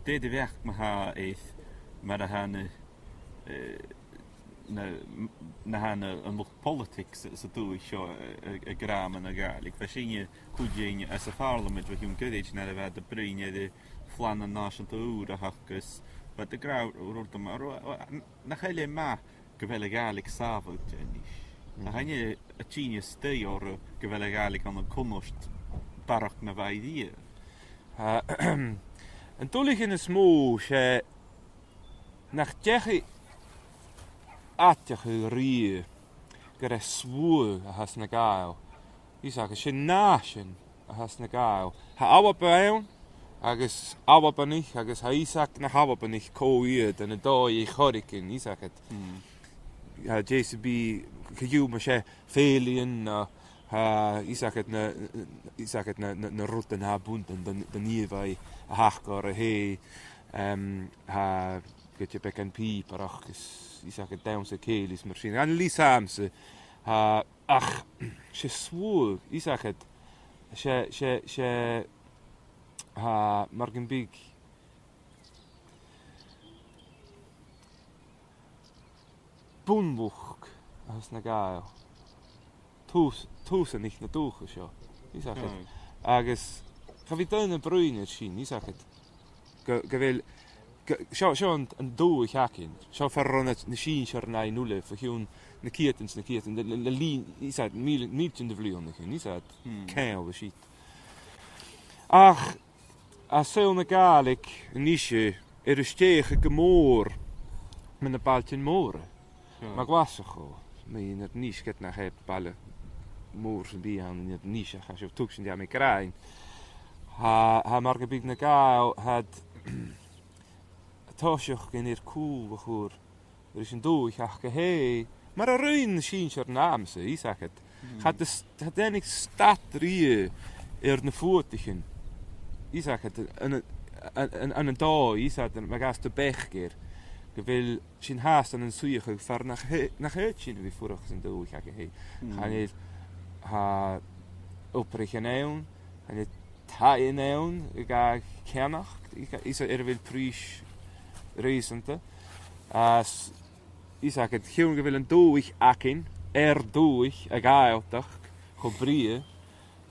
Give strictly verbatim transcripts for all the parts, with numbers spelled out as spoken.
dè do bheachd ma-thà air mar a tha na, eh, na, na tha na, an luchd-poilitigs san dùthaich seo, eh, ag ràdh mun a' Ghàidhlig. Bha sinne cuid dhiubh anns a' Phàrlamaid bho chionn ghoirid nuair a bha iad a' bruidhinn air plana nàiseanta ùr a th' aca, agus bha iad ag ràdh, rud mar, nach eil e math gu bheil a' Ghàidhlig sàbhailte a-nis. Nach eil e a' tighinn a-steach oirre gu bheil a' Ghàidhlig ann an cunnart barrachd na bha i riamh. Ah, an duilgheadas as motha, 's e nach deach aideachadh riamh gur e sluagh a th' anns na Gàidheil. Is e, 's e sin nàisean a th' anns na Gàidheil. Tha Alba ann, agus Albanaich, agus tha fhios aig na h-Albanaich cò iad, ann an dòigh air choreigin, is e. Tha deas a bhith, co-dhiù, mas e fèileadh, no, tha fhios aig na, fhios aig na, na, na rudan a tha buntainn don, don ìomhaigh a th' aca fhèin, em, tha gu bheil beagan pìobaireachd is, is fhios aig dannsa cèilidh is mar sin. An leithid sin, tha, ach 's e sluagh, is fhios aig, 's e, 's e, 's e, tha, mar gum biodh bunluchd a th' anns na Gàidheil. Tùs-, tùsanaich na dùthcha seo, is fhios aig. Agus cha bhi daoine a' bruidhinn air sin, is fhios aig. Gu, gu bheil, gu, seo, seo an, an dùthaich againn. Seo far an robh na, na sinnsearan againn uile, bho chionn na ceudan 's na ceudan, na, na, na linn, is fhios aig, mìl-, mìltean de bhliadhnaichean, is fhios aig, ceangal a-siud. Ach, tha saoghal na Gàidhlig a-nise air a stèidheachadh gu mòr mu na bailtean mòra. Sure. Mar Ghlaschu, ma nì iad a-nis, ged nach e baile mòr sam bith a th' ann an Inbhir Nis, ach tha sibh a' tuigsinn dè tha mi ag ràdh. Tha, tha mar gum biodh na Gàidheil, tha iad a' tòiseachadh air cùl a chur ris an dùthaich aca fhèin, mar a rinn na sinnsearan an àm sa, is fhios aig. Cha do s-, cha do thàinig stad riamh air na fuadaichean, is fhios aig, ann an, ann an, ann an dòigh, is fhios aig, ma ghabhas tu beachd air, gu bheil sinn fhathast ann an suidheachadh far nach e-, nach fhaod sinn a bhith a' fuireach san dùthaich aca fhèin. Chan eil, tha obraichean ann, chan eil taighean ann, a' gabhail ceannach, is fhios aig, is fhios aig air a bheil prìs reusanta. Is fhios aig, chionn gu bheil an dùthaich againn, ar dùthaich, a' Ghàidhealtachd, cho brèagha,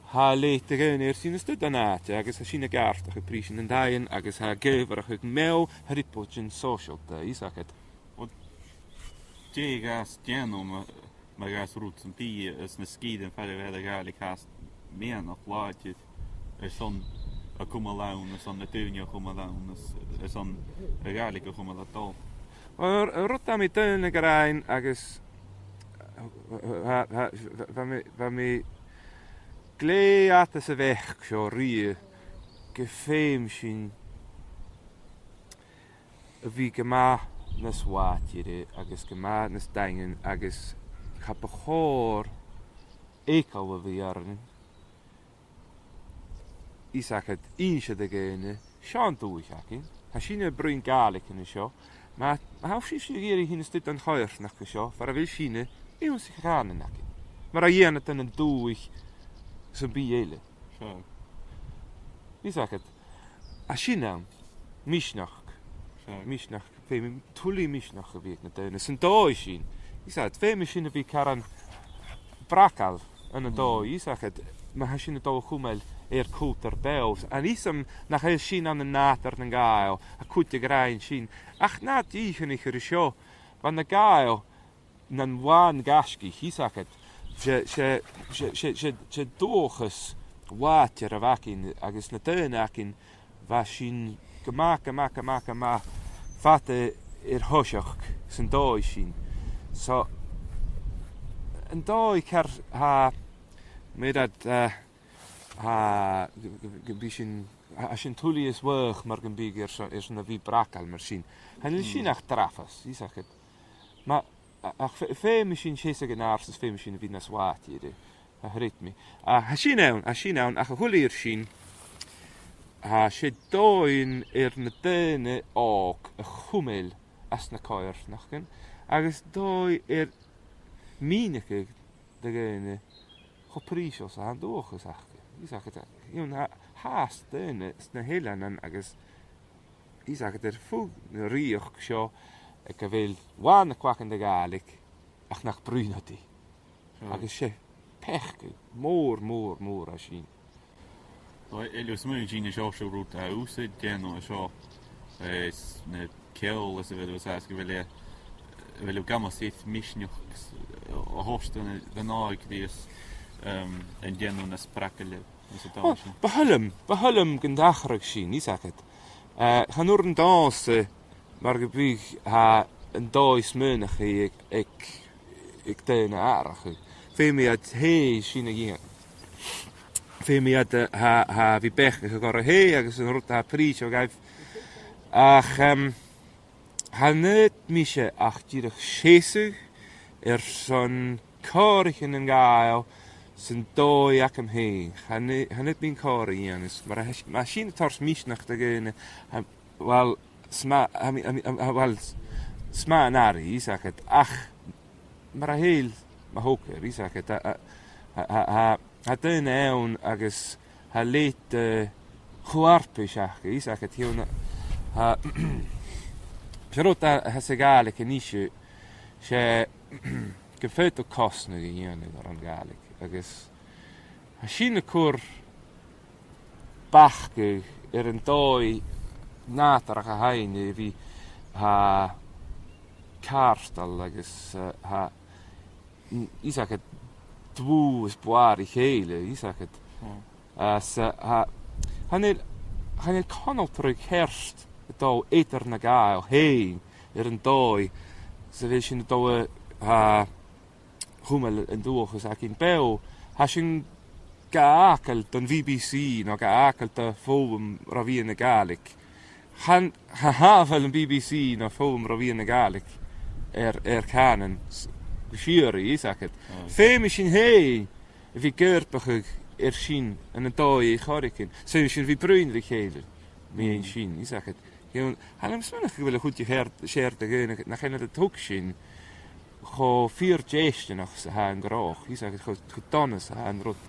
tha leithid de dhaoine air tighinn a-steach dhan àite, agus tha sin ag àrdachadh prìsean nan taighean, agus tha e ag adhbharachadh meal-thrioblaid sòisealta, is fhios aig. Well, dè ghabhas dèanamh ma, ma ghabhas rud sam bith anns na sgìrean far a bheil a' Ghàidhlig fhathast meadhanach làidir airson a chumail ann, airson na daoine a chumail ann, is, airson a' Ghàidhlig a chumail a' dol? Well, an rud a tha mi daonnan ag ràdh agus bha, bha, bha, bha mi, bha mi glè fhada sa bheachd seo riamh gum feum sinn a bhith gu math nas làidire agus gu math nas daingeann agus cha bu chòir eagal a bhith oirnn, is fhios aig, innse do dhaoine, seo an dùthaich againn, tha sinne a' bruidhinn Gàidhlig an seo, ma, ma tha sibhse ag iarraidh tighinn a-steach dhan choimhearsnachd an seo, far a bheil sinne, ionnsaich a' chànain againn. Mar a dhèanadh tu ann an dùthaich sam bith eile. Sure. Is fhios aig, tha sin ann, misneachd. Sure. Misneachd, feumaidh tuilleadh misneachd a bhith aig na daoine san dòigh sin. Is fhios aig, feumaidh sinn a bhith caran bragail ann an dòigh, is fhios aig, ma tha sinn a' dol a chumail air cultar beò. An e sin, nach eil sin ann an nàdar nan Gàidheal, a' cuid a' ghràin sin. Ach na dìochuimhnich air seo, bha na Gàidheil nan làn-ghaisgich, is fhios aig. 'S e, 's e, 's e, 's e, 's e, 's e dualchas làidir a bh' againn agus na daoine againn, bha sinn gu math, gu math, gu math, gu math fada air thoiseach san dòigh sin. So, an dòigh car tha, mar a, eh, tha, gu, gu, gum bi sinn, tha, tha sinn tuilleadh is laghach mar gum biodh airson, airson a bhith bragail mar sin. Chan eil sin ach drabhas, is fhios aig. Ma, a, ach fe-, feumaidh sinn seasamh gu nàrachd is feumaidh sinn a bhith nas làidire, a chreid mi. A, tha sin ann, tha sin ann, ach a thuilleadh air sin, tha, 's e dòigh air na daoine òg a chumail anns na coimhearsnachdan, agus dòigh air mìneachadh do dhaoine cho prìseil 's a tha an dualchas aca. Is fhios aig, you know, tha, tha daoine sna h-eileanan agus Is agad air feadh na rìoghachd seo, aig a bheil one o'clock ann an Gàidhlig, ach nach bruidhneadh i. Agus 's e peacadh mòr, mòr, mòr a tha sin. Well, a bheil thu a' smaoineachadh gur e seo an rud a tha thusa a' dèanamh an seo, eh, is na ceòl is a bheil thu a' smaoineachadh gu bheil e, a bheil thu gam seasamh misneachd a thoirt dhan, dhan òigridh is, um, an dèanamh na spragailte is a tha sin. Well, bu thoil leam, bu thoil leam gun tachradh sin, is agad. Eh, chan urrainn dhòmhsa mar gum biodh, tha an dòigh smaoineachaidh aig, aig, aig daoine atharrachadh. Feumaidh iad fhèin sin a dhèanamh. Feumaidh iad, eh, tha, tha, bhith beachdachadh orra fhèin agus an rud a tha prìseil dhaibh. Ach, em, chan fhaod mise ach dìreach seasamh airson còraichean nan Gàidheal san dòigh agam fhèin. Chan, chan fhaod mi an còrr a dhèanamh. Mar a, mar sin a' toirt misneachd do dhaoine, tha, well, 's math, I mean, I mean, I mean, well, 's, 's math an airidh, is agad, ach mar a shaoil mo thogair, is agad, tha, tha, tha, tha, tha daoine ann agus tha leithid de cho-fharpais aca, is agad, tha, tha, 's e rud a, a tha sa Ghàidhlig a-nis, 's e gum faod thu cosnadh a dhèanamh air a' Ghàidhlig, agus tha sin a' cur bacadh air an dòigh nàdarrach a th' ann a bhith, tha, càirdeil agus, eh, tha, n-, is agad, dlùth is blàr ri chèile, is agad. Mm. Agus, eh, tha, chan eil, chan eil conaltradh cheart a' dol eadar na Gàidheil fhèin air an dòigh 's a bheil sinn a' dol a, tha, chumail an dualchas againn beò. Tha sinn ga fhàgail don B B C no ga fhàgail do fhoghlam ro mheadhan na Gàidhlig. Chan, cha shàbhail am B B C no foghlam ro mheadhan na Gàidhlig ar, ar cànan s-, gu sìorraidh, is agad. Ah, feumaidh sinn fhèin a bhith ag obrachadh air sin ann an dòigh air choreigin. 'S feumaidh sinn a bhith a' bruidhinn ri chèile mu dheidhinn sin, is agad. Tha, tha mi a' smaoineachadh gu bheil a' chuid as fheàrr, as fheàrr de dhaoine nach eil a' tuigsinn cho fìor dhèistineach 's a tha an gnothach, is agad, cho, cho dona 's a tha an rud.